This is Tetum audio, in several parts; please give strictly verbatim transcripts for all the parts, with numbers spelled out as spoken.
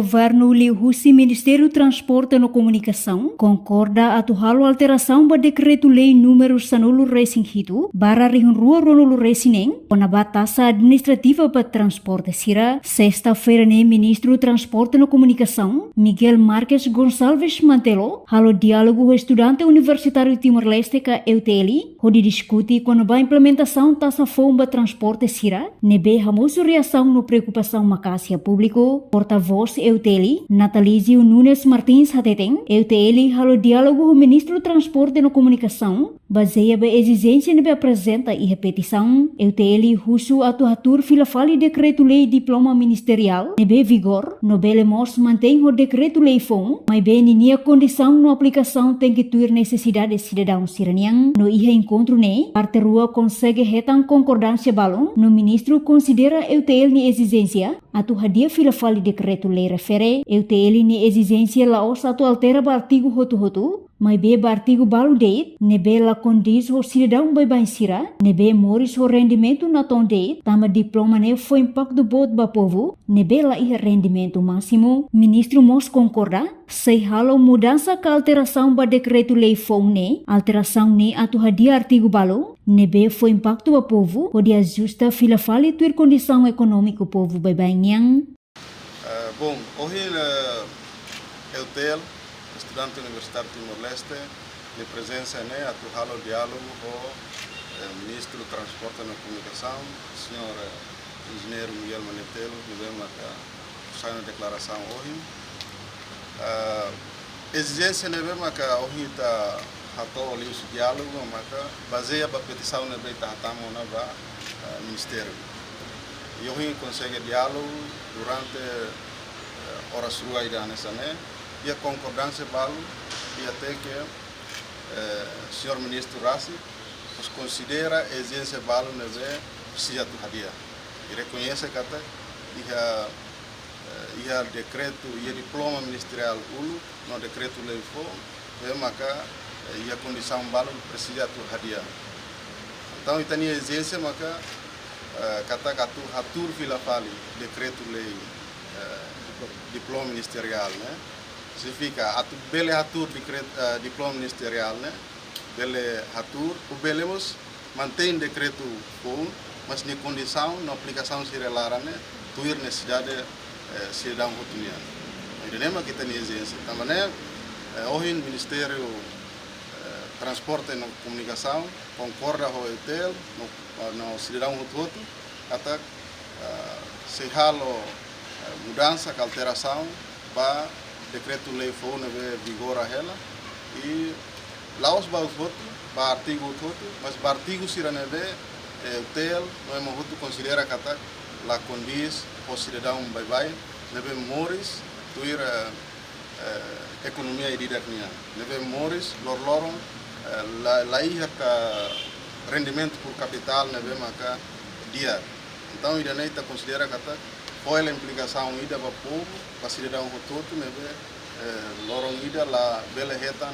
Governu liuhusi Ministériu Transporte no Komunikasaun konkorda atu halo alterasaun ba Dekretu-Lei númeru sanulu resin hitu barra rihun rua ruanulu-resin-neen, kona-ba taxa administrativa ba transporte sira. Sesta-feira ne'e Ministru Transporte no Komunikasaun, Miguel Marques Gonçalves Mantelo, halo diálogu ho estudante Universitáriu Timor-Leste ka E U T L, hodi diskute kona-ba implementasaun taxa foun ba transporte sira, ne'ebé hamosu reasaun no preokupasaun maka'as iha públiku. Portavós E U T L, Natalizio Nunes Martins hateten, E U T L halo diálogu ho Ministru Transporte no Komunikasaun, bazeia ba ezijénsia ne'ebé aprezenta iha petisaun. E U T L husu atu hatuur fila fali Dekretu-Lei Diploma Ministeriál ne'ebé vigór, no bele mós mantein ho Dekretu-Lei foun, maibé ninia kondisaun no aplikasaun tenke tuir nesesidade sidadaun sira-nian. No iha enkontru ne'e, parte rua konsege hetan konkordánsia balun, no ministru konsidera E U T L nia ezijénsia atu hadi'a fila fali Dekretu-Lei refere. E U T L nia ezijénsia la'ós atu altera ba artigu hotu-hotu, maibé ba artigu balu de'it, ne'ebé la kondiz ho sidadaun baibain sira ne'ebé moris ho rendimentu natoon de'it, tanba diploma ne'e fó impaktu boot ba povu ne'ebé la iha rendimentu másimu. Ministru mós konkorda, sei halo mudansa ka alterasaun ba Dekretu-Lei foun ne'e. Alterasaun ne'e atu hadi'a artigu balu ne'ebé fó impaktu ba povu, hodi ajusta fila fali tuir kondisaun ekonómiku povu baibain nian. Eh, bom, ohin, eh, E U T L, Estudante Universitáriu Timor-Leste, nia prezensa ne'e atu halo diálogu ho, eh, Ministru Transporte no Komunikasaun, señór, eh, Enjeñeiru Miguel Manetelu, ne'ebé maka sai ona deklarasaun ohin. Eh, ezijénsia ne'ebé maka ohin ita hato'o liuhusi diálogu, maka bazeia ba petisaun ne'ebé ita hatama ona ba, eh, ministériu. I ohin konsege diálogu durante, eh, oras rua ida hanesan ne'e, iha konkordánsia balu, i até ke, eh, señór ministru rasik mós konsidera ezijénsia balu ne'ebé presiza atu hadi'a. I rekoñese katak iha, eh, iha dekretu, iha diploma ministeriál uluk, no Dekretu-Lei foun, ne'ebé maka, eh, iha kondisaun balu presiza atu hadi'a. Entaun, ita-nia ezijénsia maka, eh, katak atu hatuur fila fali Dekretu-Lei, eh, diploma ministeriál ne'e. Signifika atu bele hatuur dekret-, eh, diploma ministeriál ne'e, bele hatuur, ou bele mós mantein dekretu foun, mas nia kondisaun no aplikasaun sira laran ne'e tuir nesesidade, eh, sidadaun hotu nian. Ida-ne'e mak ita-nia ezijénsia. Tanba ne'e, eh, ohin Ministériu, eh, Transporte no Komunikasaun konkorda ho E U T L, no, no sidadaun hotu-hotu, katak, eh, sei halo, eh, mudansa ka alterasaun ba Dekretu-Lei foun ne'ebé vigora hela, i la'ós ba hotu-hotu, ba artigu hotu-hotu, mas ba artigu sira ne'ebé, eh, E U T L no ema hotu konsidera katak la kondiz ho sidadaun baibain ne'ebé moris tuir, eh, eh, ekonomia ida-idak nian, ne'ebé moris loroloron, eh, la, la iha ka rendimentu per capita ne'ebé maka di'ak. Entaun, ida-ne'e ita konsidera katak fó hela implikasaun ida ba povu, ba sidadaun hotu-hotu ne'ebé, eh, loron ida labele hetan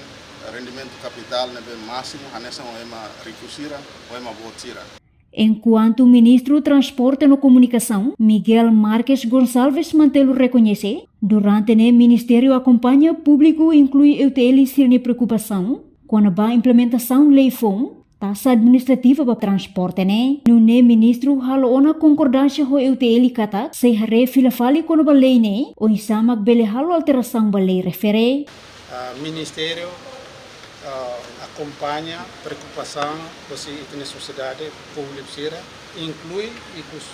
rendimentu kapitál ne'ebé másimu hanesan ho ema riku sira, ho ema boot sira. Enkuantu Ministru Transporte no Komunikasaun, Miguel Marques Gonçalves Mantelo rekoñese, durante ne'e ministériu akompaña públiku, inklui E U T L, sira-nia preokupasaun kona-ba implementasaun lei foun taxa administrativa ba transporte ne'e. Nune'e ministru halo ona konkordánsia ho E U T L katak sei haree fila fali kona-ba lei ne'e, oinsá mak bele halo alterasaun ba lei refere. Ah, ministériu, ah, akompaña preokupasaun husi ita-nia sosiedade, públiku sira, inklui ikus,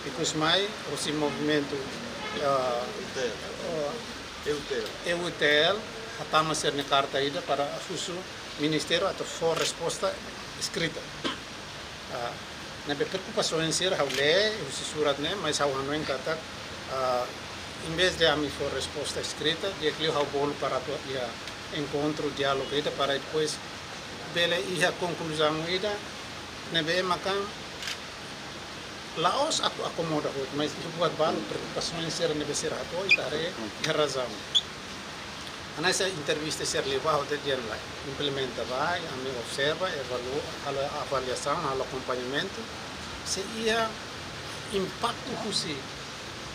ikus mai husi movimentu, ah, E U T L. Ah, E U T L. E U T L, hatama sira-nia karta ida para husu ministériu atu fó resposta eskrita. Ah, ne'ebé preokupasaun sira ha'u lee husi surat ne'e, mas ha'u hanoin katak, ah, em vez de ami fó resposta eskrita, di'ak liu ha'u bolu para atu iha enkontru, diálogu ida para depois bele iha konkluzaun ida ne'ebé maka la'ós atu akomoda hotu, mas iha buat balu preokupasaun sira ne'ebé sira hato'o, ita haree iha razaun. Hanesan entrevista sira liubá hotu dehan lae, implementa ba, ami observa, evalua, halo avaliasaun, halo akompañamentu, se iha impaktu husi,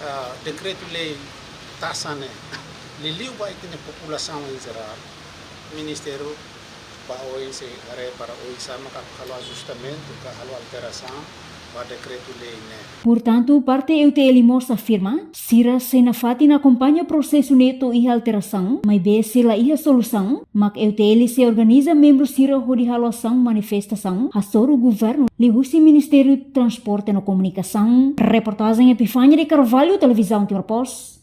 ah, dekretu-lei Taxa ne'e, liuliu ba ita-nia populasaun em geral, Ministériu ba oin sei haree para oinsá maka halo ajustamentu ka halo alterasaun ba dekretu-lei ne'e. Portantu, parte E U T L mós afirma, sira sei nafatin akompaña prosesu ne'e to'o iha alterasaun, maibé se la iha solusaun, mak E U T L sei organiza membru sira hodi halo asaun manifestasaun hasoru governu liuhusi Ministériu Transporte no Komunikasaun. Reportajen Epifania de Carvalho, Televizaun Timor Post.